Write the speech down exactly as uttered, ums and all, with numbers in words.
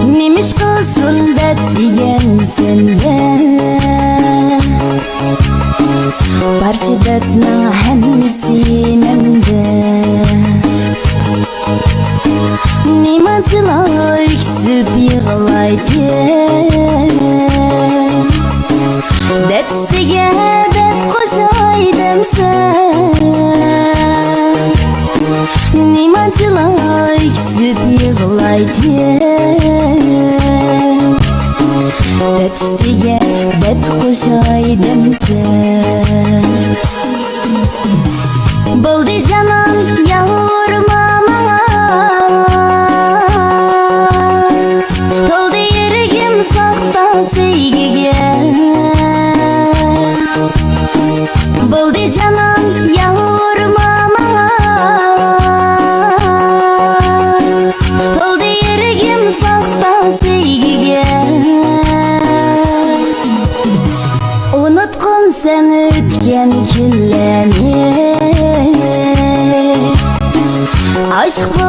نېمىش قىلسۇن دەپ دېگەن سەندە، بارچە دەردنىڭ ھەممىسى مەندە. نېمانچىلا ئۆكسۈپ يىغلايتتىم، دەرد ئۈستىگە دەرد قوشاي دەمسەن. نېمانچىلا ئۆكسۈپ يىغلايتتىم، دەرد ئۈستىگە دەرد قوشاي دەمسەن. بولدى جانان، يالۋۇرما ماڭا، تولدى يۈرىكىم ساختا سۆيگۈگە. بولدى جانان، يالۋۇرما ماڭا، تولدى يۈرىكىم ساختا سۆيگۈگە. ئۇنۇتقىن سەن ئۆتكەن كۈنلەرنى، ئاشىق